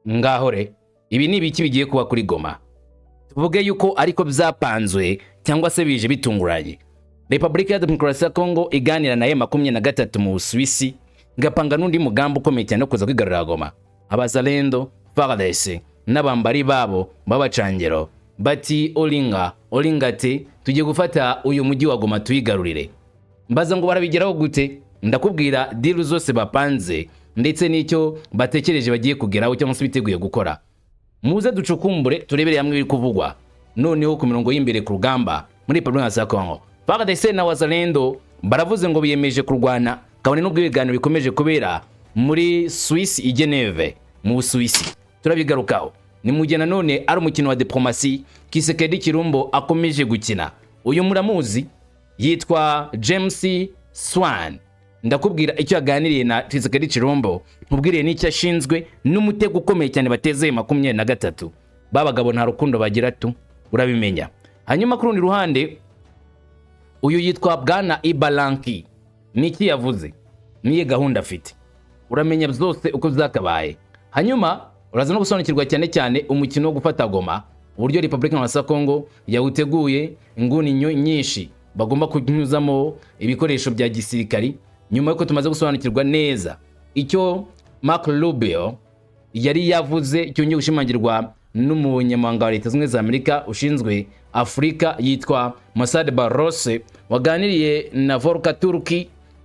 Ngaho re, ibi ni ibiki bigiye kuba kuri Goma? Tuvuge yuko ariko byapanzwe cyangwa se bije bitunguranye? Repubulika ya Demokarasi ya Kongo iganira na M23 mu Busuwisi, igapanga n'undi mugambi ukomeye cyane wo kuza kwigarurira Goma. Abazalendo, FARDC n'abambari babo b'abacangero bati: "Olinga olinga te, tugiye gufata uyu mujyi wa Goma tuyigarurire." Mbaza ngo barabigeraho gute? Ndakubwira deal zose bapanze ndetse n'icyo batekereje bagiye kugeraho cyangwa se biteguye gukora. Muze ducukumbure, turebere hamwe ibiri kuvugwa noneho ku mirongo y'imbere ku rugamba muri Repubulika ya Kongo. FARDC na Wazalendo baravuze ngo biyemeje kurwana kabone n'ubwo ibiganiro bikomeje kubera muri Suisse, i Geneve mu Busuwisi. Turabigarukaho. Ni mu gihe nanone ari umukino wa diplomasi Tshisekedi Tshilombo akomeje gukina. Uyu muramuzi, yitwa James Swan. Ndakubwira icyo yaganiriye na Tshisekedi Tshilombo, nkubwiriye n'icyo ashinzwe n'umutego ukomeye cyane bateze 23. Babagabo nta rukundo bagira tu, urabimenya. Hanyuma ku rundi ruhande, uyu yitwa Bwana Ibalanki, niki yavuze, niye gahunda afite, uramenya byose uko byakabaye. Hanyuma uraza no gusobanukirwa cyane cyane umukino wo gufata Goma, uburyo Repubulika ya Kongo yawuteguye, inguni nyinshi bagomba kunyuzamo ibikoresho bya gisirikari, nyuma y'uko tumaze gusobanukirwa neza icyo Marco Rubio yari yavuze cyongeye gushimangirwa n'umunyamabanga wa Leta Zunze Ubumwe za Amerika ushinzwe Afurika yitwa Massad Boulos, waganiriye na Volker Turk,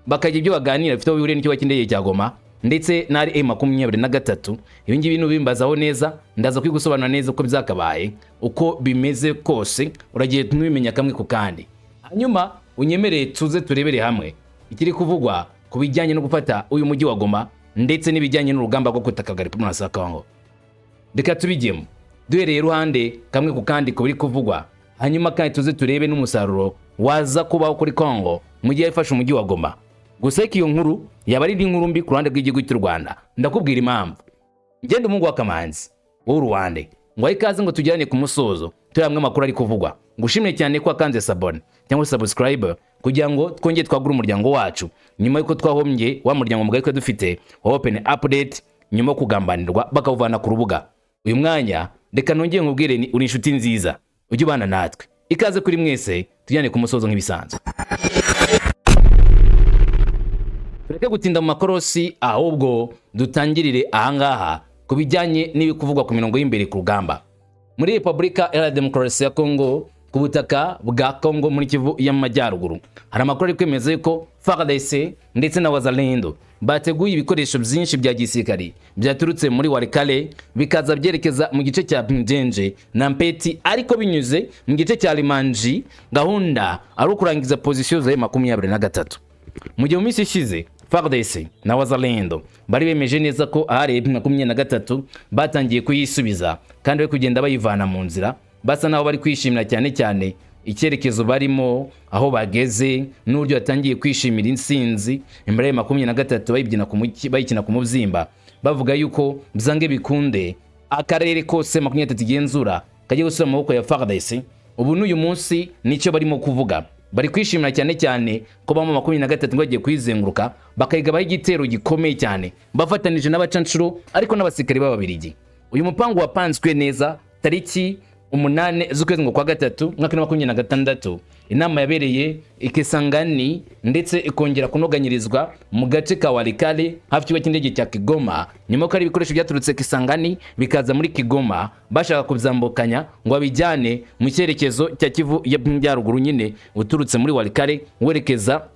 bakagira ibyo baganira bifite aho bihuriye n'ikibuga cy'indege cya Goma ndetse n'ari M23. Ibi ngibi nubimbazaho neza, ndaza kwigusobanura neza uko byakabaye. Uko bimeze kose, uragiye ntubimenya kamwe ku kandi. Hanyuma unyemereye tuze turebere hamwe ikiri kuvugwa ku bijyanye no gufata uyu mujyi wa Goma ndetse n'ibijyanye n'urugamba rwo kutaka bwa Repubulika ya Kongo. Reka tubijyemo duhereye iruhande kamwe ku kandi ku biri kuvugwa, hanyuma kandi tuze turebe n'umusaruro waza kubaho kuri Kongo mu gihe yafashe umujyi wa Goma. Gusa ariko iyo nkuru yaba ari indi nkuru mbi ku ruhande rw'igihugu cy'u Rwanda. Ndakubwira impamvu. Ngende umuhungu wa Kamanzi wowe Ruwande, ngo ikaze ngo tujyane ku musozo turi hamwe amakuru ari kuvugwa. Ngushimire cyane ko wakanze s'abonner cyangwa subscribe kugira ngo twongere twagure umuryango wacu, nyuma y'uko twahombye wa muryango mugari twari dufite wa Open Update, nyuma yo kugambanirwa bakawuvana ku rubuga. Uyu mwanya reka nongere nkubwire ni uri inshuti nziza, ujye ubana natwe. Ikaze kuri mwese, tujyane ku musozo nk'ibisanzwe. Tureke gutinda mu makorosi, ahubwo dutangirire ahangaha ku bijyanye n'ibikuvugwa ku mirongo y'imbere ku rugamba muri Repubulika Iharanira Demokarasi ya Kongo. Ku butaka bwa Kongo muri Kivu y'Amajyaruguru, hari amakuru ari kwemeza yuko FARDC ndetse na Wazalendo bateguye ibikoresho byinshi bya gisirikari byaturutse muri Walikale, bikaza byerekeza mu gice cya Mjenje na Mpeti, ariko binyuze mu gice cya Limanji. Gahunda ari ukurangiza position za 23. Mu gihe mu minsi ishize FARDC na Wazalendo bari bemeje neza ko ahari 23 batangiye kuyisubiza kandi bari kugenda bayivana mu nzira, basa naho bari kwishimira cyane cyane icyerekezo barimo, aho bageze n'uburyo batangiye kwishimira intsinzi imbere ya 23, bayibyina ku bayikina ku mubyimba, bavuga yuko byange bikunde akarere kose 23 igenzura kagiye gusubira mu maboko ya FARDC. Ubu n'uyu munsi nicyo barimo kuvuga. Bari kwishimira cyane cyane ko bamo 23 bagiye kuyizenguruka, bakayigabaho igitero gikomeye cyane bafatanije n'abacanshuro ariko n'abasirikare b'Ababirigi. Uyu mupangu wapanzwe neza tariki 8 z'ukwezi kwa gatatu mwaka wa 26. Inama yabereye i Kisangani ndetse ikongera kunoganyirizwa mu gace ka Walikale hafi y'ikibuga cy'indege cya Kigoma, nyuma y'uko hari ibikoresho byaturutse Kisangani bikaza muri Kigoma, bashaka kubyambukanya ngo babijyane mu cyerekezo cya Kivu y'Amajyaruguru nyine, uturutse muri Walikale werekeza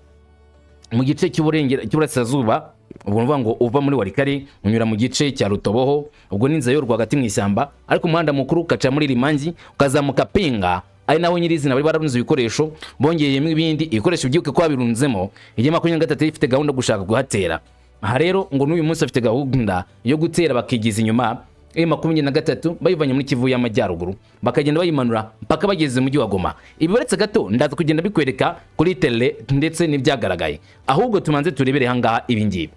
mu gice cy'uburasirazuba. Ubwo ni ngo uva muri Walikale unyura mu gice cya Rutoboho, ubwo ni inzira yo rwagati mu ishyamba, ariko umuhanda mukuru ugaca muri Limangi ukazamuka Pinga, ari naho nyirizina bari bararunze ibikoresho, bongeyemo ibindi ibikoresho. Byibuke ko babirunzemo igihe 23 ifite gahunda yo gushaka kuhatera. Aha rero ngo n'uyu munsi afite gahunda yo gutera, bakigiza inyuma M23 bayivanye muri Kivu y'Amajyaruguru, bakagenda bayimanura mpaka bageze mu mujyi wa Goma. Ibi uretse gato ndaza kugenda bikwereka kuri tele ndetse n'ibyagaragaye. Ahubwo tumanze turebere ahangaha ibi ngibi,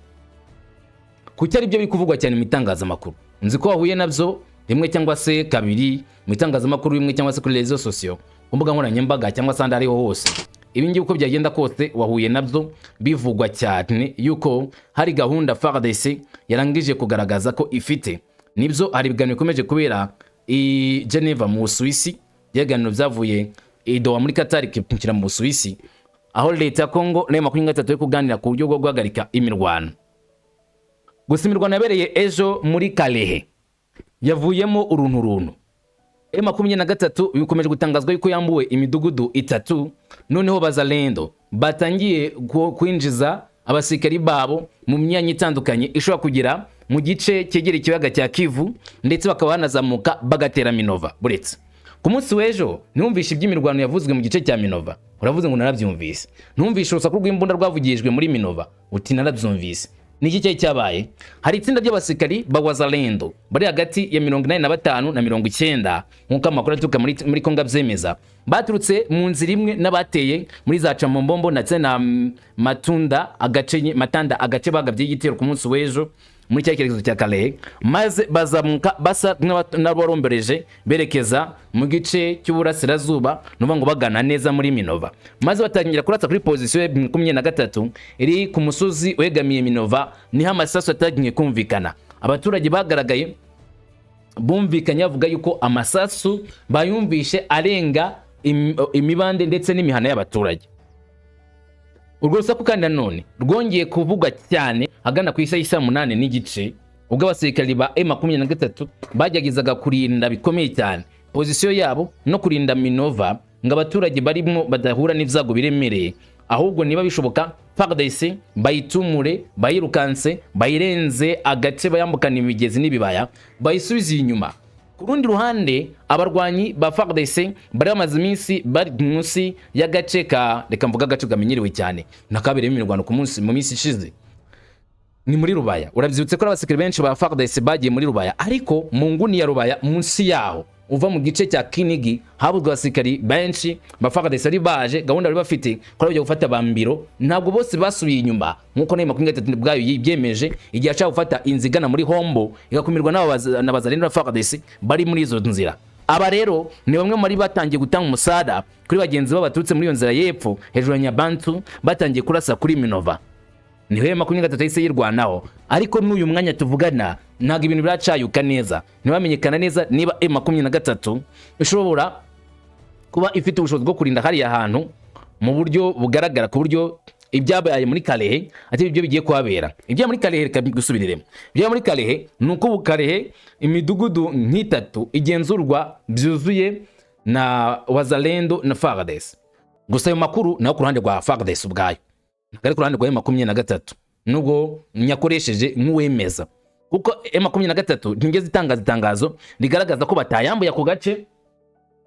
kuki ari byo biri kuvugwa cyane mu itangazamakuru. Nzi ko wahuye nabyo rimwe cyangwa se kabiri mu itangazamakuru rimwe cyangwa se kuri réseaux sociaux, ku mbuga nkoranyambaga cyangwa se ahandi ariho hose. Ibi ngibi uko byagenda kose wahuye nabyo bivugwa cyane yuko hari gahunda FARDC yarangije kugaragaza ko ifite Nibyo, hari ibiganiro bikomeje kubera i Geneva mu Busuwisi, ibiganiro byavuye i Doha muri Qatar bikimukira mu Busuwisi, aho leta ya Kongo na M23 iri kuganira ku buryo bwo guhagarika imirwano. Gusa imirwano yabereye ejo muri Kalehe yavuyemo uruntu runtu. M23 bikomeje gutangazwa yuko yambuwe imidugudu itatu, noneho Bazalendo batangiye kwinjiza abasirikari babo mu myanya itandukanye ishobora kugera mu gice cyegereye ikiyaga cya Kivu, ndetse bakaba banazamuka bagatera Minova. Buretse ku munsi w'ejo ntiwumvishe iby'imirwano yavuzwe mu gice cya Minova, uravuze ngo narabyumvise. Ntumvishe urusaku rw'imbunda rwavugijwe muri Minova, uti narabyumvise. Ni iki cyari cyabaye? Hari itsinda ry'abasirikari ba Wazalendo bari hagati ya 85 na 90, nk'uko amakuru aturuka muri Kongo abyemeza, baturutse mu nzira imwe n'abateye muri za Camombombo ndetse na Matunda agace, Matanda agace bagabye igitero ku munsi w'ejo muri cya cyerekezo cya Kalehe, maze bazamuka basa n'abarombereje berekeza mu gice cy'uburasirazuba, nuvuga ngo bagana neza muri Minova, maze batangira kurasa kuri position ya 23 iri ku musozi wegamiye Minova. Niho amasasu atagiye kumvikana. Abaturage bagaragaye bumvikanye bavuga yuko amasasu bayumvishe arenga imibande ndetse n'imihana y'abaturage. Urwo rusaku kandi nanone rwongeye kuvugwa cyane ahagana ku isaha y'isaa 8:30, ubwo abasirikari ba M23 bageragezaga kurinda bikomeye cyane position yabo no kurinda Minova ngo abaturage barimo badahura n'ibyago biremereye, ahubwo niba bishoboka FARDC bayitumure, bayirukanse, bayirenze agace, bayambukana imigezi n'ibibaya, bayisubize inyuma. Ku rundi ruhande, abarwanyi ba FARDC bari bamaze iminsi bari munsi y'agace ka, reka mvuga agace kamenyerewe cyane nakabereyemo imirwano ku munsi mu minsi ishize, ni muri Rubaya. Urabyibutse ko abasirikare benshi ba FARDC bagiye muri Rubaya, ariko mu nguni ya Rubaya, munsi yaho uva mu gice cya Kinigi, habuzwe abasirikari benshi ba FARDC bari baje. Gahunda bari bafite ko bajya gufata Bambiro, ntabwo bose basubiye inyuma nkuko nayo 23 bwayo yibyemeje igihe ashaka gufata inzira igana muri Hombo, igakumirwa n'abazalendo ba FARDC bari muri izo nzira. Aba rero ni bamwe muri batangiye gutanga umusada kuri bagenzi babo baturutse muri iyo nzira y'epfo hejuru ya Nyabantu, batangiye kurasa kuri Minova. Niho 23 yahise yirwanaho, ariko n'uyu mwanya tuvugana ntabwo ibintu biracayuka neza, ntibamenyekana neza niba M23 ishobora kuba ifite ubushobozi bwo kurinda hariya hantu mu buryo bugaragara, ku buryo ibyabaye muri Kalehe atari ibyo bigiye kuhabera. Ibyabaye muri Kalehe, reka gusubiriremo, ibyabaye muri Kalehe ni uko ubu Kalehe imidugudu nk'itatu igenzurwa byuzuye na Wazalendo na FARDC. Gusa ayo makuru nayo ku ruhande rwa FARDC ubwayo, ntabwo ari ku ruhande rwa M23, nubwo nyakoresheje nk'uwemeza, kuko M23 ntigeze itangaza itangazo rigaragaza ko batayambuye ako gace.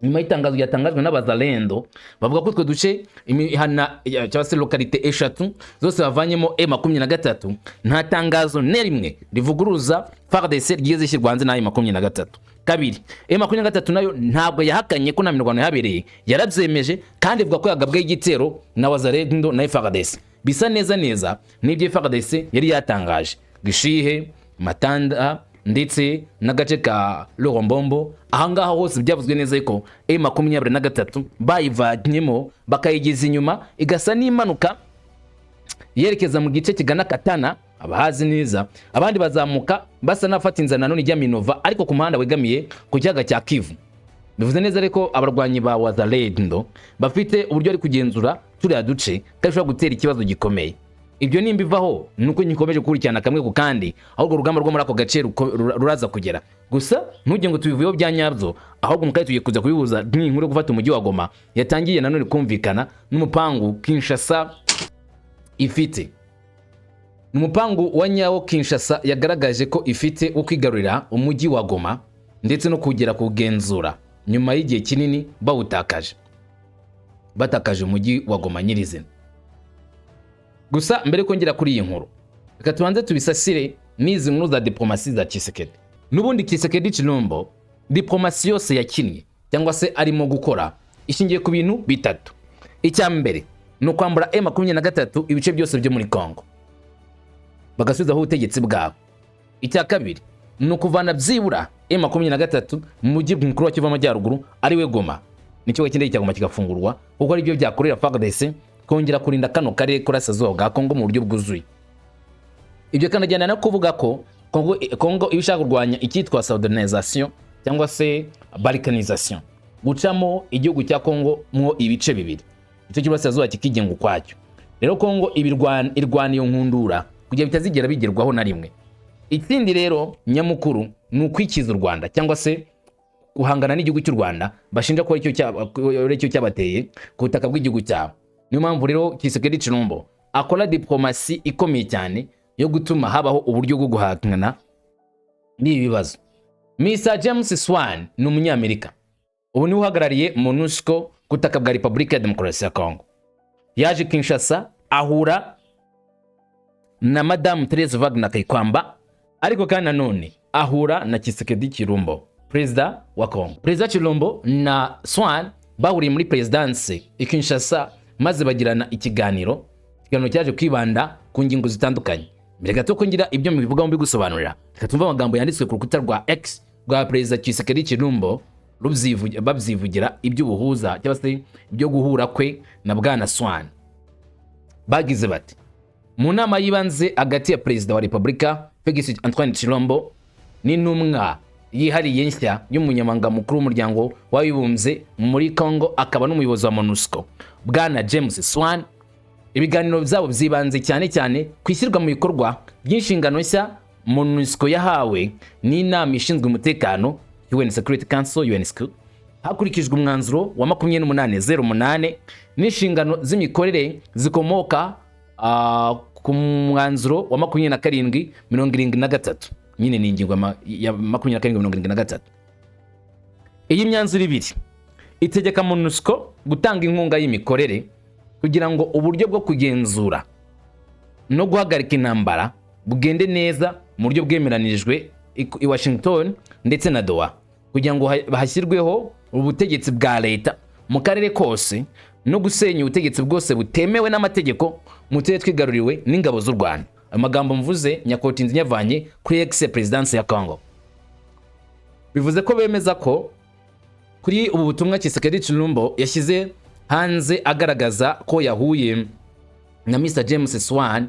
Nyuma y'itangazo ryatangajwe n'abazalendo bavuga ko utwo duce, imihana cyangwa se localité eshatu zose bavanyemo M23, nta tangazo na rimwe rivuguruza FARDC ryigeze rishyirwa hanze na M23. Kabiri, M23 nayo ntabwo yahakanye ko nta mirwano yahabereye, yarabyemeje kandi ivuga ko yagabweho igitero na Wazalendo na FARDC. Bisa neza neza n'ibyo FARDC yari yatangaje. Gishihe, Matanda ndetse n'agace ka Lorombombo, ahangaha hose byavuzwe neza ko M23 bayivanyemo bakayigeza inyuma, igasa n'imanuka yerekeza mu gice kigana Katana, abahazi neza. Abandi bazamuka basa n'abafata inzira nanone ijya Minova, ariko ku muhanda wegamiye ku kiyaga cya Kivu. Bivuze neza ariko abarwanyi ba Wazalendo bafite uburyo bari kugenzura turiya duce kandi bishobora gutera ikibazo gikomeye. Ibyo nimba ivaho nuko ngikomeje gukurikirana kamwe ku kandi ahubwo urugamba rwo muri ako gace ruraza kugera. Gusa ntugire ngo tubivuyeho bya nyabyo, ahubwo mu kanya tugiye kuza kubihuza n'inkuru yo gufata umujyi wa Goma yatangiye nanone kumvikana n'umupangu Kinshasa ifite. Ni umupangu wa nyawo Kinshasa yagaragaje ko ifite wo kwigarurira umujyi wa Goma ndetse no kugera kugenzura nyuma y'igihe kinini bawutakaje, batakaje umujyi wa Goma nyirizina. Gusa mbere yuko ngera kuri iyi nkuru, reka tubanze tubisasire n'izi nkuru za diplomasi za Tshisekedi. N'ubundi Tshisekedi Tshilombo, diplomasi yose yakinnye cyangwa se arimo gukora ishingiye ku bintu bitatu. Icya mbere ni ukwambura M23 ibice byose byo muri Congo, bagasubizaho ubutegetsi bwabo. Icya kabiri ni ukuvana byibura M23 mu mujyi mukuru wa Kivu Amajyaruguru, ari we Goma, n'ikibuga cy'indege cya Goma kigafungurwa, kuko aribyo byakorera FARDC kongera kurinda kano karere k'Uburasirazuba bwa Congo mu buryo bwuzuye. Ibyo kanajyana no kuvuga ko Kongo iba ishaka kurwanya icyitwa soudananisation cyangwa se balkanisation, gucamo igihugu cya Kongo mwo ibice bibiri, igice cy'uburasirazuba kikigenga ukwacyo. Rero Kongo irwana iyo nkundura kugira bitazigera bigerwaho na rimwe. Ikindi rero nyamukuru ni ukwikiza u Rwanda cyangwa se guhangana n'igihugu cy'u Rwanda bashinja ko aricyo cyabateye ku butaka bw'igihugu cyabo. Niyo mpamvu rero Tshisekedi Tshilombo akora diplomasi ikomeye cyane yo gutuma habaho uburyo bwo guhangana n'ibi bibazo. Mr James Swan ni Umunyamerika, ubu niwe uhagarariye MONUSCO ku butaka bwa Repubulika ya Demokarasi ya Kongo. Yaje Kinshasa ahura na Madamu Therese Wagner Kayikwamba, ariko kandi nanone ahura na Tshisekedi Tshilombo, perezida wa Kongo. Perezida Tshilombo na Swan bahuriye muri perezidanse i Kinshasa maze bagirana ikiganiro, ikiganiro cyaje kwibanda ku ngingo zitandukanye. Mbere gato ko ngira ibyo mubivugaho mbigusobanurira, reka tumve amagambo yanditswe ku rukuta rwa X rwa perezida Tshisekedi Tshilombo babyivugira iby'ubuhuza cyangwa se ibyo guhura kwe na bwana Swan. Bagize bati: "Mu nama y'ibanze hagati ya perezida wa Repubulika Felix Antoine Tshilombo n'intumwa yihariye nshya y'umunyamabanga mukuru w'Umuryango w'Abibumbye muri Congo akaba n'umuyobozi wa MONUSCO, bwana James Swan, ibiganiro byabo byibanze cyane cyane ku ishyirwa mu bikorwa by'inshingano nshya MONUSCO yahawe n'Inama ishinzwe Umutekano, UN Security Council, UNSC, hakurikijwe umwanzuro wa 2808 n'inshingano z'imikorere zikomoka ku mwanzuro wa 2773." Nyine ni ingingo ya 2773. Iyi myanzuro ibiri itegeka MONUSCO gutanga inkunga y'imikorere kugira ngo uburyo bwo kugenzura no guhagarika intambara bugende neza mu buryo bwemeranijwe i Washington ndetse na Doha, kugira ngo hashyirweho ubutegetsi bwa leta mu karere kose no gusenya ubutegetsi bwose butemewe n'amategeko mu turere twigaruriwe n'ingabo z'u Rwanda. Ayo magambo mvuze nyakotinzi nyavanye kuri X perezidansi ya Congo. Bivuze ko bemeza ko kuri ubu butumwa Tshisekedi Tshilombo yashyize hanze agaragaza ko yahuye na Mr James Swan,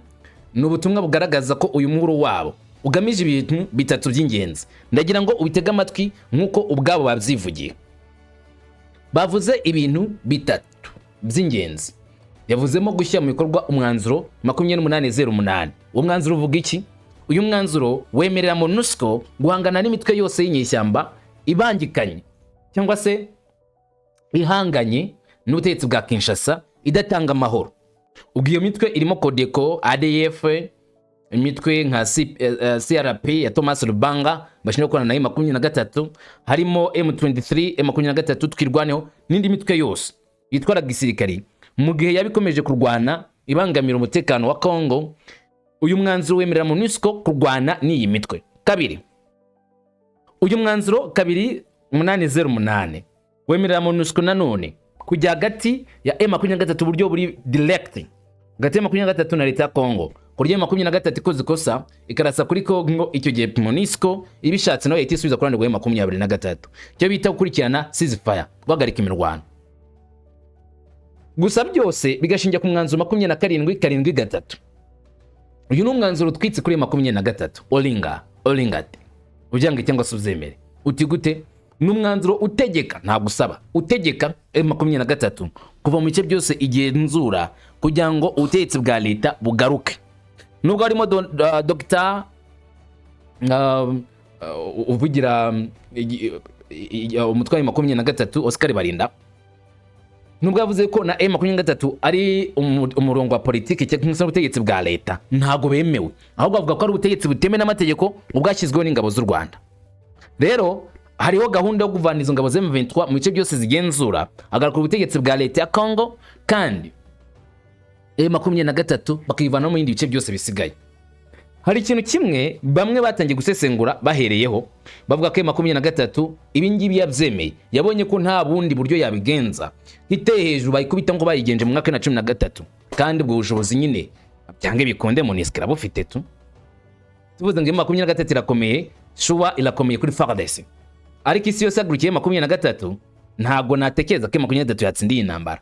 ni ubutumwa bugaragaza ko uyu muhuro wabo ugamije ibintu bitatu by'ingenzi. Ndagira ngo ubitege amatwi nk'uko ubwabo babyivugiye. Bavuze ibintu bitatu by'ingenzi. Yavuzemo gushyira mu bikorwa umwanzuro 2808. Uwo mwanzuro uvuga iki? Uyu mwanzuro wemerera MONUSCO guhangana n'imitwe yose y'inyeshyamba ibangikanye cyangwa se ihanganye n'ubutegetsi bwa Kinshasa idatanga amahoro. Ubwo iyo mitwe irimo CODECO, ADF, imitwe nka CRP ya Thomas Lubanga bashinzwe gukorana na 23, harimo M23, M23 Twirwaneho n'indi mitwe yose yitwara gisirikari mu gihe yabikomeje kurwana ibangamira umutekano wa Congo. Uyu mwanzuro wemerera MONUSCO kurwana n'iyi mitwe. Kabiri, uyu mwanzuro 2808 wemerera MONUSCO nanone kujya hagati ya M23, uburyo buri direct hagati ya 23 na leta ya Congo, ku buryo M23 ikoze ikosa ikarasa kuri Congo, icyo gihe MONUSCO ibishatse nayo yahita isubiza ku ruhande rwa M23, icyo bita gukurikirana ceasefire, guhagarika imirwano. Gusa byose bigashingira ku mwanzuro 2773. Uyu ni umwanzuro utwitse kuri 23, oringa oringate, ubyange cyangwa se ubyemere. Uti gute? Ni umwanzuro utegeka, ntabwo usaba, utegeka M23 kuva mu bice byose igenzura kugira ngo ubutegetsi bwa leta bugaruke. Nubwo harimo Dr uvugira umutwe wa 23, Oscar Barinda, nubwo yavuze ko na M23 ari umurongo wa politiki cyangwa se ubutegetsi bwa leta, ntabwo bemewe, ahubwo avuga ko ari ubutegetsi butemewe n'amategeko ubwashyizweho n'ingabo z'u Rwanda. Rero hariho gahunda yo kuvana izo ngabo za M23 mu bice byose zigenzura, agaruka ubutegetsi bwa leta ya Congo, kandi M23 bakayivana mu bindi bice byose bisigaye. Hari ikintu kimwe bamwe batangiye gusesengura bahereyeho bavuga ko M23 ibi ngibi yabyemeye yabonye ko nta bundi buryo yabigenza, iteye hejuru bayikubita ngo bayigenje mu mwaka wa 2013, kandi ubwo bushobozi nyine byange bikunde MONUSCO irabufite. Tu tuvuze ngo M23 irakomeye, shuwa irakomeye kuri FARDC, ariko isi yose yahagurukiye 23, ntabwo natekereza ko M23 yatsindiye intambara.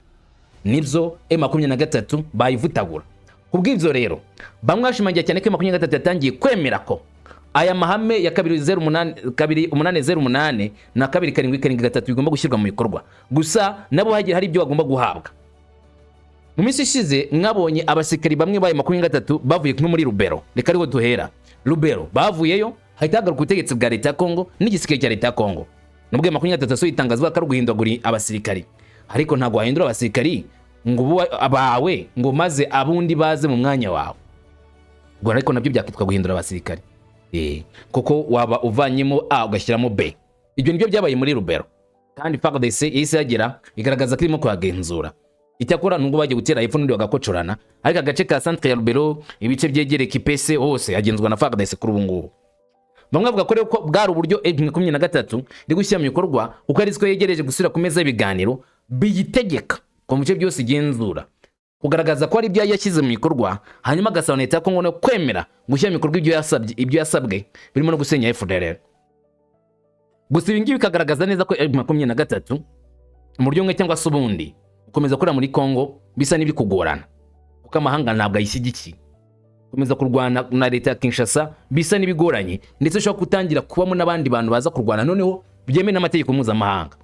Nibyo, M23 bayivutagura. Kubw'ibyo rero bamwe bashimangira cyane ko M23 yatangiye kwemera ko Aya mahame ya 208, 2808 na 2773 bigomba gushyirwa mu bikorwa. Gusa nabo hagiye hari ibyo bagomba guhabwa. Mu minsi ishize mwabonye abasirikari bamwe bayo 23 bavuye nko muri Rubero. Reka ariho duhera. Rubero bavuyeyo, hahita hagaruka ubutegetsi bwa leta ya Kongo n'igisirikare cya leta ya Kongo, nubwo 23 asohoye itangazo ko ari uguhindagura abasirikari. Ariko ntabwo wahindura abasirikari ngo ubu abawe, ngo maze abundi baze mu mwanya wawe ubwo. Ariko nabyo byakitwa guhindura abasirikari, kuko waba uvanyemo A ugashyiramo B. Ibyo nibyo byabaye muri Rubero, kandi FARDC yahise yagera igaragaza ko irimo kuhagenzura. Icyakora nubwo bagiye gutera hepfo n'undi bagakocorana, ariko agace ka centre ya Rubero, ibice byegereye Kipese, hose hagenzurwa na FARDC kuri ubu ngubu. Bamwe bavuga ko rero ko bwari uburyo M23 iri gushyira mu bikorwa, kuko ari ko yegereje gusubira ku meza y'ibiganiro biyitegeka ko mu bice byose igenzura, kugaragaza ko ari ibyo yashyize mu bikorwa, hanyuma agasaba leta ya Kongo no kwemera gushyira mu bikorwa ibyo yasabye, ibyo yasabwe birimo no gusenya FDLR. Gusa ibi ngibi bikagaragaza neza ko M23 mu buryo bumwe cyangwa se ubundi gukomeza gukorera muri Kongo bisa n'ibiri kugorana, kuko amahanga ntabwo ayishyigikiye. Gukomeza kurwana na leta ya Kinshasa bisa n'ibigoranye, ndetse ushobora gutangira kubamo n'abandi bantu baza kurwana noneho byemewe n'amategeko mpuzamahanga.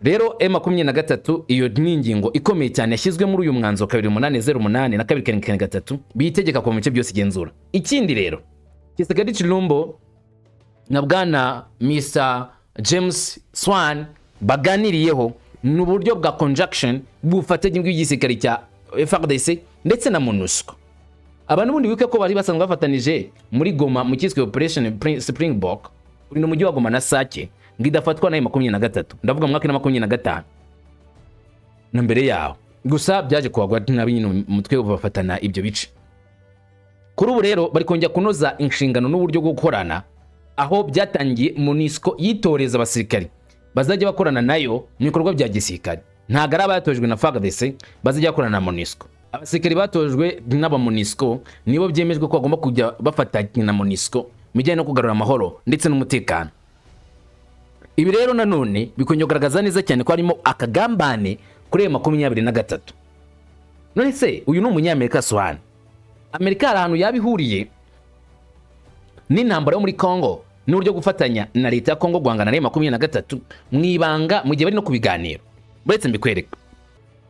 Rero M23, iyo ni ingingo ikomeye cyane yashyizwe muri uyu mwanzuro 2808 na 2773 biyitegeka ku bice byose igenzura. Ikindi rero Tshisekedi Tshilombo na bwana Mr James Swan baganiriyeho ni uburyo bwa conjunction, bw'ubufatanye bw'igisirikare cya FARDC ndetse na MONUSCO. Abantu bundi wibuke ko bari basanzwe bafatanije muri Goma mu cyiswe Operation Springbok, kurinda umujyi wa Goma na Sake ngo idafatwa na 23, ndavuga mu mwaka wa 25 na mbere yaho. Gusa byaje kuhagwa nabi nyine umutwe bafatana ibyo bice. Kuri ubu rero bari kongera kunoza inshingano n'uburyo bwo gukorana, aho byatangiye MONUSCO yitoreza abasirikari bazajya bakorana nayo mu bikorwa bya gisirikare. Ntabwo ari abatojwe na FARDC bazajya bakorana na MONUSCO. Abasirikari batojwe n'aba MONUSCO nibo byemejwe ko bagomba kujya bafatanya na MONUSCO mu bijyanye no kugarura amahoro ndetse n'umutekano. Ibi rero nanone bikongera kugaragaza neza cyane ko harimo akagambane kuri ayo 23. None se uyu ni umunyamerika Swan, Amerika hari ahantu yaba ihuriye n'intambara yo muri Congo n'uburyo gufatanya na leta ya Congo guhangana na 23 mu ibanga mu gihe bari no ku biganiro? Uretse mbikwereka,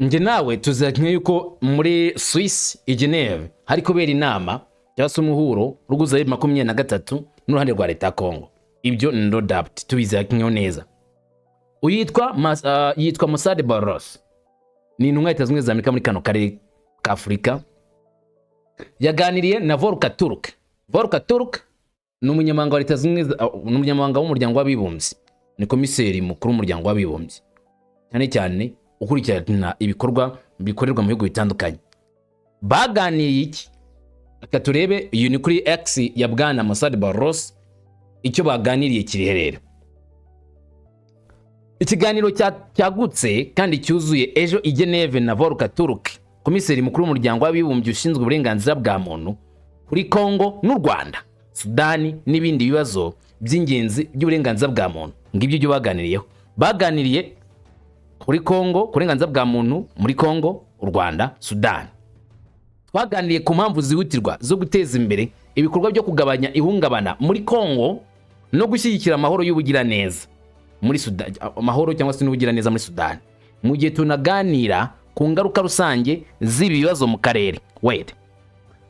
njye nawe tuzanye yuko muri Swiss i Geneve hari kubera inama cyangwa se umuhuro uhuza 23 n'uruhande rwa leta ya Congo. Ibyo no doubt, tubizi neza. Uyu yitwa Massad Boulos, ni intumwa ya Leta Zunze Ubumwe za Amerika muri kano karere ka Afurika. Yaganiriye na Volker Turk. Volker Turk ni umunyamabanga wa Leta Zunze ni umunyamabanga w'Umuryango w'Abibumbye, ni komiseri mukuru w'Umuryango w'Abibumbye, cyane cyane ukurikirana ibikorwa bikorerwa mu bihugu bitandukanye. Baganiriye iki? Reka turebe. Iyo ni kuri X ya bwana Massad Boulos. Icyo baganiriye kiri rero: ikiganiro cyagutse kandi cyuzuye ejo i Geneve na Volker Turk, komiseri mukuru w'Umuryango w'Abibumbye ushinzwe uburenganzira bwa muntu, kuri Congo n'u Rwanda, Sudani n'ibindi bibazo by'ingenzi by'uburenganzira bwa muntu. Ngibyo ibyo baganiriyeho. Baganiriye kuri Congo, ku burenganzira bwa muntu muri Congo, u Rwanda, Sudani. Twaganiriye ku mpamvu zihutirwa zo guteza imbere ibikorwa byo kugabanya ihungabana muri Congo no gushyigikira amahoro y'ubugiraneza muri Sudani, amahoro cyangwa se n'ubugiraneza muri Sudani, mu gihe tunaganira ku ngaruka rusange z'ibi bibazo mu karere. Wait,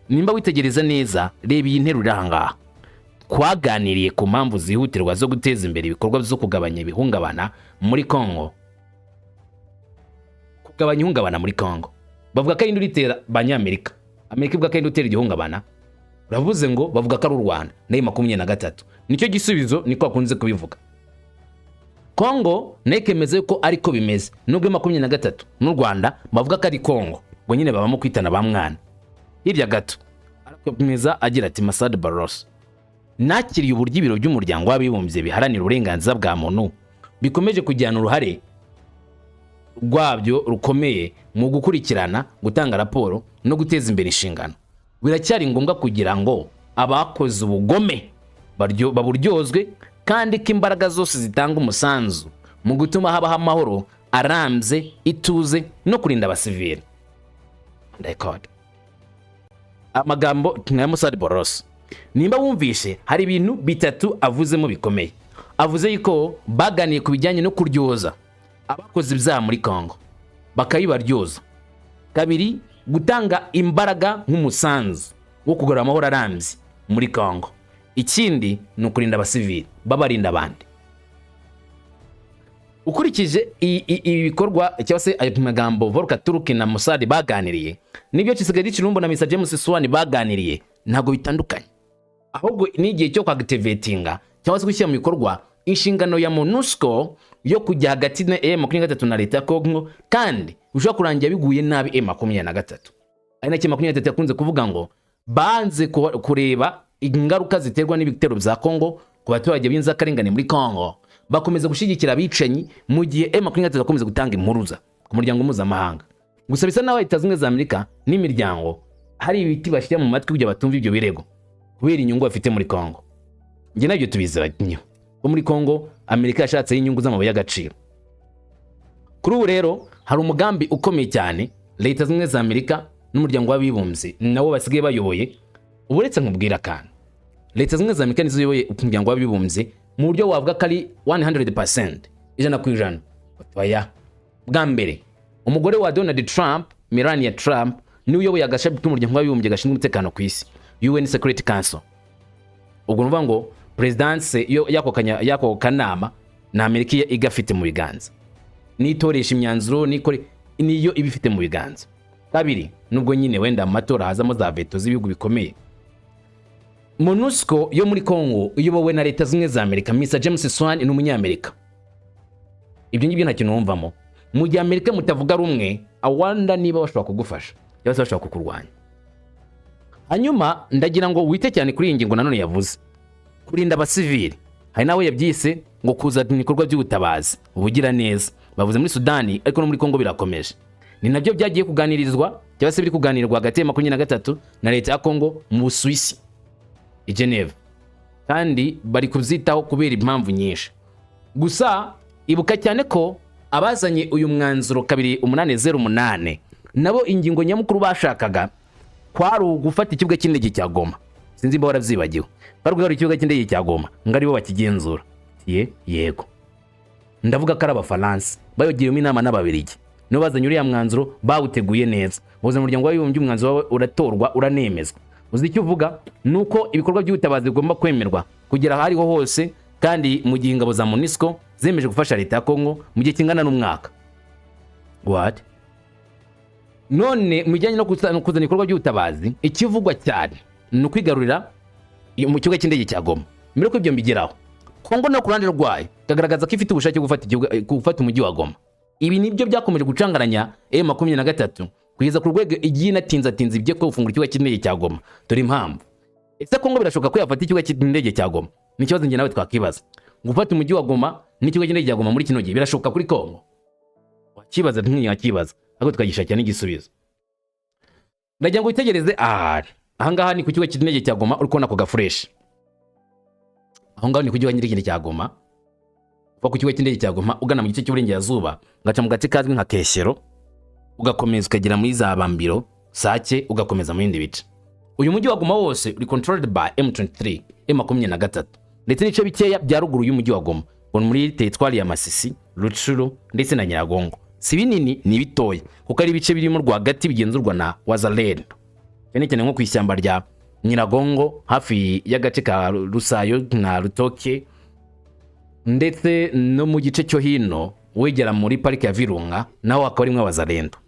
nimba witegereza neza, reba iyi nteruro iri aha ngaha: twaganiriye ku mpamvu zihutirwa zo guteza imbere ibikorwa byo kugabanya ibihungabana muri Congo. Kugabanya ihungabana muri Congo, bavuga ko ari indi uritera Abanyamerika. Amerika ivuga ko ari indi utera igihungabana. Uravuze ngo bavuga ko ari u Rwanda nayo 23, nicyo gisubizo, niko bakunze kubivuga. Kongo nayo ikemeza ko ariko bimeze, nubwo 23 n'u Rwanda bavuga ko ari Kongo. Ngo nyine babamo kwitana ba mwana. Hirya gato arakomeza agira ati: Massad Boulos, nakiriye uburyo ibiro by'Umuryango w'Abibumbye biharanira uburenganzira bwa muntu bikomeje kujyana uruhare rwabyo rukomeye mu gukurikirana, gutanga raporo no guteza imbere inshingano. Biracyari ngombwa kugira ngo abakoze ubugome baburyozwe, kandi ko imbaraga zose zitanga umusanzu mu gutuma habaho amahoro arambye, ituze no kurinda abasivili. Record amagambo nka Massad Boulos. Nimba wumvishe, hari ibintu bitatu avuzemo bikomeye. Avuze yuko baganiye ku bijyanye no kuryoza abakoze ibyaha muri Congo, bakabibaryoza. Kabiri, gutanga imbaraga nk'umusanzu wo kugarura amahoro arambye muri Congo. Ikindi ni ukurinda abasivili, babarinda abandi. Ukurikije ibi bikorwa cyangwa se ayo magambo Volker Turk na Mossad baganiriye, nibyo Tshisekedi Tshilombo na Mr James Swan baganiriye, ntabwo bitandukanye. Ahubwo ni igihe cyo kwactivatinga cyangwa se gushyira mu bikorwa inshingano ya MONUSCO yo kujya hagati na M23 na leta ya Congo, kandi bishobora kurangira biguye nabi M23. Ari nacyo 23 yakunze kuvuga ngo banze kureba ingaruka ziterwa n'ibitero bya Congo ku baturage b'inzirakarengane muri Congo, bakomeza gushyigikira abicanyi mu gihe M23 bakomeza gutanga impuruza ku muryango mpuzamahanga. Gusa bisa n'aho Leta Zunze Ubumwe za Amerika n'imiryango hari ibiti bashyira mu matwi kugira batumva ibyo birego kubera inyungu bafite muri Congo. Njye nabyo tubiziranye ko muri Congo Amerika yashatseho inyungu z'amabuye y'agaciro. Kuri ubu rero hari umugambi ukomeye cyane Leta Zunze Ubumwe za Amerika n'Umuryango w'Abibumbye nabo basigaye bayoboye. Uretse nkubwira akantu, Leta Zunze Ubumwe za Amerika nizo ziyoboye Umuryango w'Abibumbye mu buryo wavuga ko ari 100%, 100%. Oya, bwa mbere umugore wa Donald Trump, Melania Trump, niwe uyoboye agashami k'Umuryango w'Abibumbye gashinzwe umutekano ku isi, UN Security Council. Ubwo ni ukuvuga ngo perezidanse y'ako kanama ni Amerika igafite mu biganza, nitoresha imyanzuro nikore niyo iba ifite mu biganza. Kabiri, nubwo nyine wenda mu matora hazamo za veto z'ibihugu bikomeye, MONUSCO yo muri Congo iyobowe na Leta Zunze za Amerika. Mr James Swan ni Umunyamerika. Ibyo ngibyo nta kintu wumvamo. Mu gihe Amerika mutavuga rumwe, awanda niba bashobora kugufasha cyangwa se bashobora kukurwanya. Hanyuma ndagira ngo wite cyane kuri iyi ngingo nanone yavuze, kurinda abasivili. Hari nawe yabyise ngo kuzana ibikorwa by'ubutabazi, ubugira neza bavuze muri Sudani, ariko no muri Kongo birakomeje. Ni nabyo byagiye kuganirizwa cyangwa se biri kuganirwa hagati ya 23 na leta ya Kongo mu Busuwisi i Geneve, kandi bari kubyitaho kubera impamvu nyinshi. Gusa ibuka cyane ko abazanye uyu mwanzuro 2808 nabo ingingo nyamukuru bashakaga kwari ugufata ikibuga cy'indege cya Goma. Sinzi niba warabyibagiwe, bari guhara ikibuga cy'indege cya Goma ngo aribo bakigenzura. Ye, yego, ndavuga ko ari Abafaransa bayogiriyemo inama n'Ababirigi, nibo bazanye uriya mwanzuro, bawuteguye neza buzana Umuryango w'Abibumbye, umwanzuro wawe uratorwa, uranemezwa. Uzi icyo uvuga ni uko ibikorwa by'ubutabazi bigomba kwemerwa kugera aho ariho hose, kandi mu gihe ingabo za MONUSCO zemeje gufasha leta ya Kongo mu gihe kingana n'umwaka. What? None mu bijyanye no kuzana ibikorwa by'ubutabazi, ikivugwa cyane ni ukwigarurira mu kibuga cy'indege cya Goma. Mbere yuko ibyo mbigeraho, Kongo no ku ruhande rwayo ikagaragaza ko ifite ubushake bwo gufata umujyi wa Goma. Ibi nibyo byakomeje gucangaranya M23 kugeza ku rwego igiye inatinzatinza ibyo ko gufungura ikibuga cy'indege cya Goma. Dore impamvu. Ese Kongo birashoboka ko yafata ikibuga cy'indege cya Goma? Ni ikibazo njye nawe twakibaza. Gufata umujyi wa Goma n'ikibuga cy'indege cya Goma muri kino gihe birashoboka kuri Kongo? Wakibaza, ntiyakibaza, ariko tukagishakira n'igisubizo. Ndagira ngo witegereze ahantu ahangaha, ni ku kibuga cy'indege cya Goma. Uri kubona ako gaflèche aho ngaho? Ni ku kibuga cy'indege cya Goma. Uva ku kibuga cy'indege cya Goma ugana mu gice cy'uburengerazuba, ugaca mu gace kazwi nka Keshyero, ugakomeza ukagera muri za Bambiro, Sake, ugakomeza mu bindi bice. Uyu mujyi wa Goma wose uri controlled by M23, M23, ndetse n'ibice bikeya bya ruguru y'umujyi wa Goma, ngo ni muri teritwari ya Masisi, Rutshuru ndetse na Nyiragongo. Si binini, ni bitoya, kuko ari ibice birimo rwagati bigenzurwa na Wazalendo, cyane cyane nko ku ishyamba rya Nyiragongo, hafi y'agace ka Rusayo na Rutoke, ndetse no mu gice cyo hino wegera muri parike ya Virunga, naho hakaba harimo Abazalendo.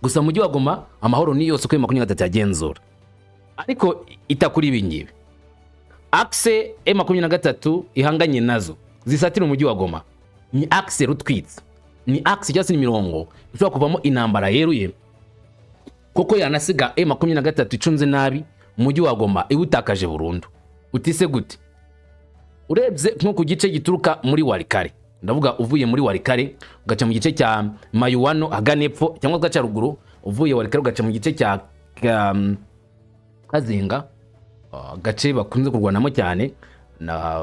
Gusa mu mujyi wa Goma amahoro ni yose uko 23 yagenzura. Ariko itakuri ibi ngibi, axe M23 ihanganye nazo zisatira umujyi wa Goma ni axe rutwitse, ni axe cyangwa se ni imirongo ishobora kuvamo intambara yeruye, kuko yanasiga M23 icunze nabi umujyi wa Goma iwutakaje burundu. Utise gute? Urebye nko ku gice gituruka muri Walikale, ndavuga uvuye muri Walikale ugaca mu gice cya Mayuwano agana epfo, cyangwa ugaca ruguru uvuye Walikale ugaca mu gice cya Kazinga, agace bakunze kurwanamo cyane, na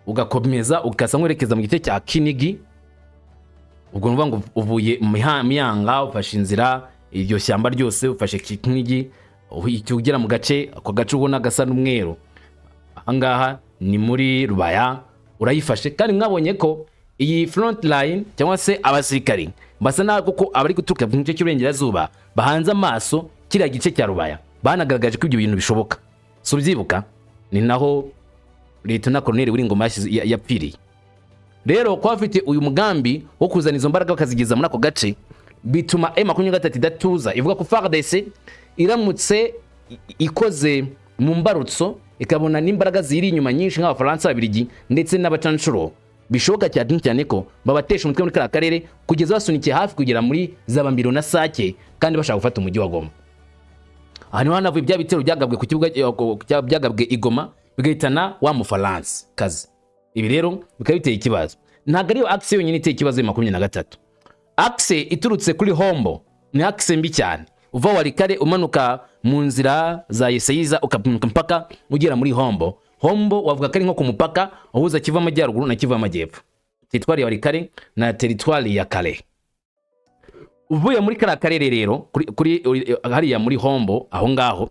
ugakomeza ugasa nk'werekeza mu gice cya Kinigi. Ubwo ni ukuvuga ngo uvuye mu Miyanga, ufashe inzira iryo shyamba ryose, ufashe Kinigi, Uhita ugera mu gace, ako gace ubona gasa n'umweru ahangaha ni muri Rubaya, urayifashe. Kandi mwabonye ko iyi front line cyangwa se abasirikari basa naho kuko abari guturuka mu gice cy'uburengerazuba bahanze amaso kiriya gice cya Rubaya, banagaragaje ko ibyo bintu bishoboka. Si ubyibuka? Ni naho Lieutenant Colonel Willy yapfiriye. Rero kuba bafite uyu mugambi wo kuzana izo mbaraga bakazigeza muri ako gace, bituma M23 idatuza, ivuga ko FARDC iramutse ikoze mu mbarutso, ikabona n'imbaraga ziri inyuma nyinshi nk'Abafaransa, Ababiligi ndetse n'abacanshuro, bishoboka cyane cyane ko babatesha umutwe muri kariya karere kugeza basunikiye hafi kugera muri za Bambiro na Sake, kandi bashaka gufata umujyi wa Goma. Aha niho hanavuye bya bitero byagabwe ku kibuga, byagabwe i Goma, bigahitana wa Mufaransa kazi. Ibi rero bikaba biteye ikibazo. Ntabwo ariyo axe yonyine iteye ikibazo ya 23. Axe iturutse kuri Hombo ni axe mbi cyane. Uva Walikale umanuka mu nzira za Yeseyiza, ukamanuka mpaka ugera muri Hombo. Hombo wavuga ko ari nko ku mupaka uhuza Kivu Amajyaruguru na Kivu Amajyepfo, teritwari ya Walikale na teritwari ya Kalehe. Uvuye muri kariya karere rero, kuri hariya muri Hombo, aho ngaho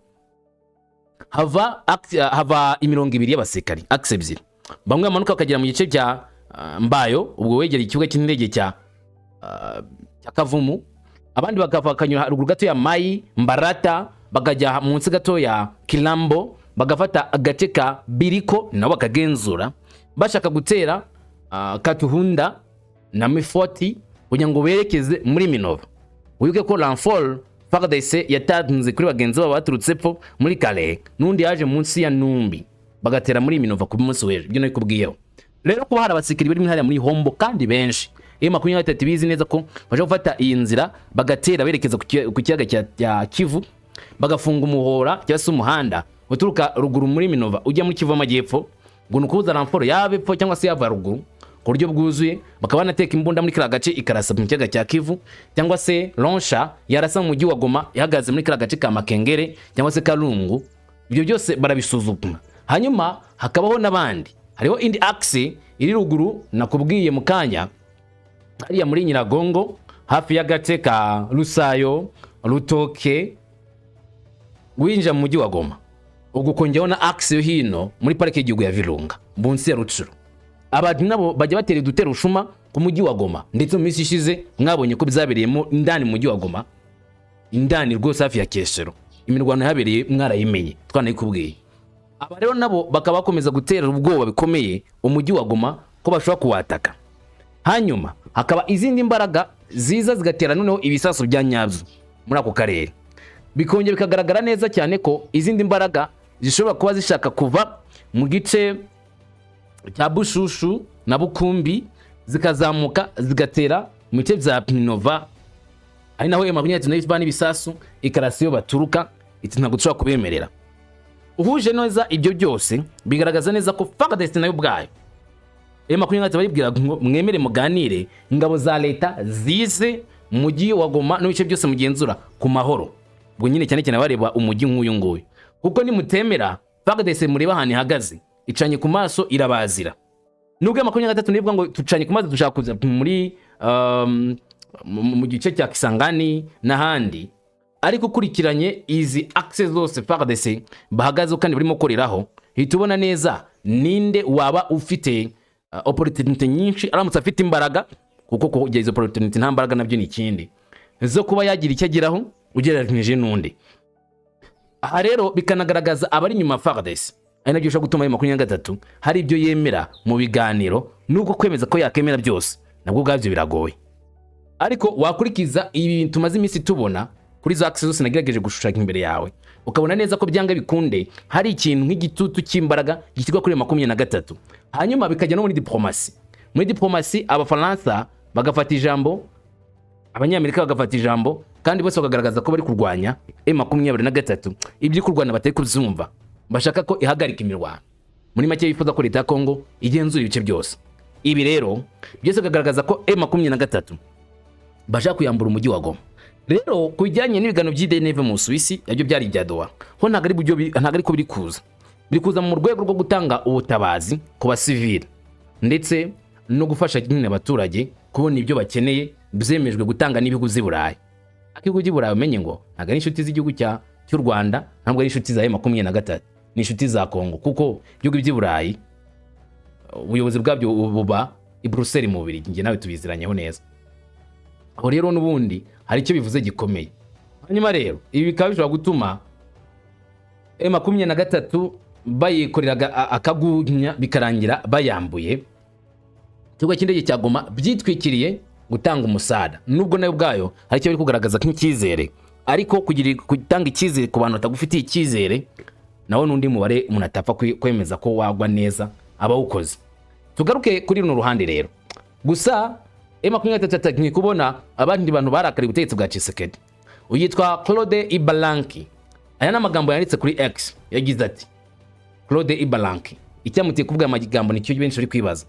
hava imirongo ibiri y'abasirikari, axe ebyiri. Bamwe bamanuka bakagera mu gice cya Mbayo, ubwo wegereye ikibuga cy'indege cya Kavumu, abandi bakava bakanyura haruguru gato ya Mayi Mbarata, bakajya munsi gato ya Kilambo, bagafata agace ka Biriko nabo bakagenzura, bashaka gutera Katuhunda na Mifoti kugira ngo berekeze muri Minova. Wibuke ko renfort FARDC yatanze kuri bagenzi babo baturutse epfo muri Kalehe n'undi yaje munsi ya Numbi, bagatera muri Minova ku munsi w'ejo. Ibyo nabikubwiyeho. Rero kuba hari abasirikari bari hariya muri Hombo kandi benshi, iyo 23 bizi neza ko baje gufata iyi nzira bagatera berekeza ku kiyaga cya Kivu, bagafunga umuhora cyangwa se umuhanda uturuka ruguru muri Minova ujya muri Kivu Amajyepfo, ngo ni ukubuza renfort yaba epfo cyangwa se yava ruguru ku buryo bwuzuye, bakaba banateka imbunda muri kariya gace ikarasa mu kiyaga cya Kivu, cyangwa se launcher yarasa mu mujyi wa Goma ihagaze muri kariya gace ka Makengere cyangwa se Karungu. Ibyo byose barabisuzuma. Hanyuma hakabaho n'abandi, hariho indi axe iri ruguru nakubwiye mu kanya, hariya muri Nyiragongo hafi y'agace ka Rusayo, Rutoke, winjira mu mujyi wa Goma. Ubwo ukongeraho na axe yo hino muri Parike y'Igihugu ya Virunga munsi ya Rutshuru. Abantu nabo bajya batera udutero ushuma ku mujyi wa Goma, ndetse mu minsi ishize mwabonye ko byabereyemo indani mu mujyi wa Goma, indani rwose hafi ya Keshero. Imirwano yahabereye mwarayimenye, twanayikubwiye. Aba rero nabo bakaba bakomeza gutera ubwoba bikomeye umujyi wa Goma ko bashobora kuwataka. Hanyuma hakaba izindi mbaraga ziza zigatera noneho ibisasu bya nyabyo muri ako karere. Bikongera bikagaragara neza cyane ko izindi mbaraga zishobora kuba zishaka kuva mu gice cya Bushushu na Bukumbi, zikazamuka zigatera mu bice bya Minova, ari naho M23 nayo ivana n'ibisasu ikarasa iyo baturuka, iti ntabwo dushobora kubemerera. Uhuje neza ibyo byose, bigaragaza neza ko FARDC nayo ubwayo, M23 baribwira ngo mwemere muganire, ingabo za leta zize mu mujyi wa Goma n'ibice byose mugenzura ku mahoro. Ubwo nyine cyane cyane bareba umujyi nk'uyu nguyu, kuko nimutemera, FARDC mureba ahantu ihagaze icanye ku maso, irabazira. Nubwo 23 nivuga ngo tucanye ku maso, dushaka kuza muri mu gice cya Kisangani n'ahandi, ariko ukurikiranye izi axe zose FARDC bahagazeho kandi barimo gukoreraho, hita ubona neza ninde waba ufite opportunity nyinshi aramutse afite imbaraga, kuko kugira izo opportunity nta mbaraga nabyo ni ikindi, zo kuba yagira icyo ageraho ugereranyije n'undi. Aha rero bikanagaragaza abari inyuma ya FARDC, ari nabyo bishobora gutuma ayo 23 hari ibyo yemera mu biganiro, nubwo kwemeza ko yakemera byose nabwo ubwabyo biragoye. Ariko wakurikiza ibi bintu tumaze iminsi tubona kuri za axe zose nagerageje gushushanya imbere yawe, ukabona neza ko byanga bikunde hari ikintu nk'igitutu cy'imbaraga gishyirwa kuri 23. Hanyuma bikajya no muri diplomasi. Muri diplomasi Abafaransa bagafata ijambo, Abanyamerika bagafata ijambo, kandi bose bakagaragaza ko bari kurwanya M23, ibyo kurwana batari kubyumva, bashaka ko ihagarika imirwano. Muri make bifuza ko leta ya Kongo igenzura ibice byose. Ibi rero byose bikagaragaza ko M23 bashaka kuyambura umujyi wa Goma. Rero ku bijyanye n'ibiganiro by'i Geneve mu Busuwisi, nabyo byari ibya Doha, ho ntabwo ari buryo ntabwo ariko biri kuza, biri kuza mu rwego rwo gutanga ubutabazi ku basivili ndetse no gufasha nyine abaturage kubona ibyo bakeneye, byemejwe gutanga n'ibihugu by'i Burayi. Ariko ibihugu by'i Burayi umenye ngo ntabwo ari inshuti z'igihugu cya Turkiya. cy'u Rwanda, ntabwo ari inshuti za M23, ni inshuti za Kongo, kuko ibihugu by'i Burayi ubuyobozi bwabyo buba i Bruxelles mu Bubiligi. Njye nawe tubiziranyeho neza. Aho rero n'ubundi hari icyo bivuze gikomeye. Hanyuma rero ibi bikaba bishobora gutuma M23 bayikorera akagunya, bikarangira bayambuye ikibuga cy'indege cya Goma byitwikiriye gutanga umusada, nubwo nayo ubwayo hari icyo biri kugaragaza nk'icyizere. Ariko gutanga icyizere ku bantu batagufitiye icyizere nawo n'undi mubare umuntu atapfa kwemeza ko wagwa neza abawukoze. Tugaruke kuri runo ruhande rero. Gusa M23 yatangiye kubona abandi bantu barakariye ubutegetsi bwa Tshisekedi. Uyitwa Claude Ibalanki, aya ni amagambo yanditse kuri X. Yagize ati, Claude Ibalanki, icyamuteye kuvuga aya magambo nicyo benshi bari kwibaza: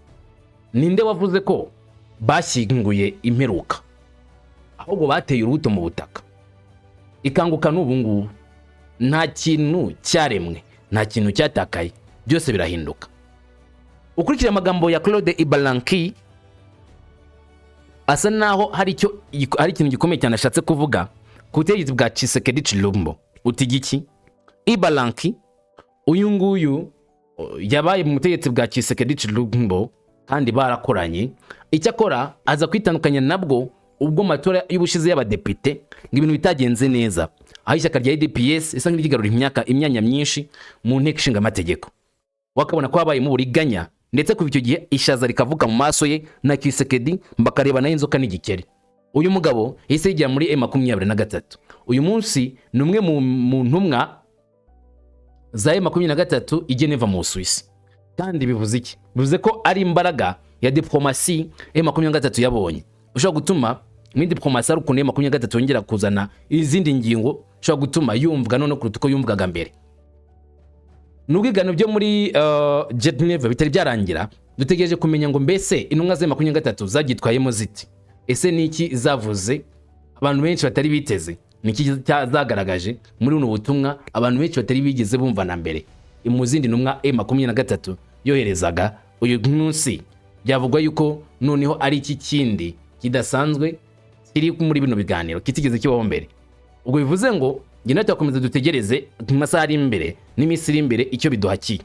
ninde wavuze ko bashyinguye imperuka? Ahubwo bateye urubuto mu butaka, ikanguka n'ubu ngubu. Nta kintu cyaremwe, nta kintu cyatakaye, byose birahinduka. Ukurikije amagambo ya Claude Ibalanki, asa naho hari ikintu gikomeye cyane ashatse kuvuga ku butegetsi bwa Tshisekedi Tshilombo. Uti giki? Ibalanki uyu nguyu yabaye mu butegetsi bwa Tshisekedi Tshilombo kandi barakoranye. Icyakora aza kwitandukanya nabwo ubwo mu matora y'ubushize y'abadepite ngo ibintu bitagenze neza, aho ishyaka rya UDPS isa nk'iryigarurira imyanya myinshi mu nteko ishinga amategeko, wakabona ko habayemo uburiganya. Ndetse kuva icyo gihe ishaza rikavuka mu maso ye na Tshisekedi, bakareba nayo inzoka n'igikeri. Uyu mugabo yahise yigira muri M23. Uyu munsi ni umwe mu ntumwa za M23 i Geneva mu Busuwisi. Kandi bivuze iki? Bivuze ko ari imbaraga ya diplomasi M23 yabonye, ushobora gutuma muri diplomasi hari ukuntu M23 yongera kuzana izindi ngingo ushobora gutuma yumvwa none kuruta uko yumvwaga mbere. Nubwo ibiganiro byo muri Geneva bitari byarangira, dutegereje kumenya ngo mbese intumwa za M23 zagitwayemo ziti? Ese ni iki zavuze abantu benshi batari biteze? Ni iki zagaragaje muri buno butumwa abantu benshi batari bigeze bumva na mbere mu zindi ntumwa M23 yoherezaga? Uyu munsi byavugwa yuko noneho ari iki kindi kidasanzwe kiri muri bino biganiro kitigeze kibaho mbere. Ubwo bivuze ngo njye nawe turakomeza dutegereze mu masaha ari imbere n'iminsi iri imbere icyo biduhakiye.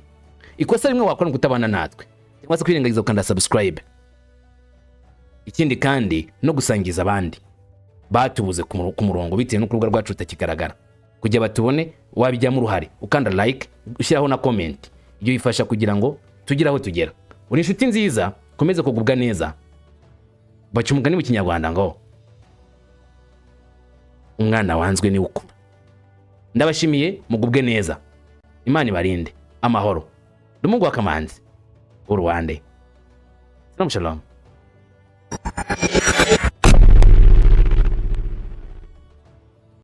Ikosa rimwe wakora ni ukutabana natwe cyangwa se kwirengagiza gukanda subscribe, ikindi kandi no gusangiza abandi batubuze ku murongo bitewe n'uko urubuga rwacu rutakigaragara. Kugira batubone, wabijyamo uruhare ukanda like, ushyiraho na comment. Ibyo bifasha kugira ngo tugire aho tugera. Uri inshuti nziza, komeze kugubwa neza. Baca umugani mu Kinyarwanda ngo umwana wanzwe niwe ukura. Ndabashimiye, mugubwe neza, Imana ibarinde amahoro. Ndi umuhungu wa Kamanzi, uruwande. Shalom shalom.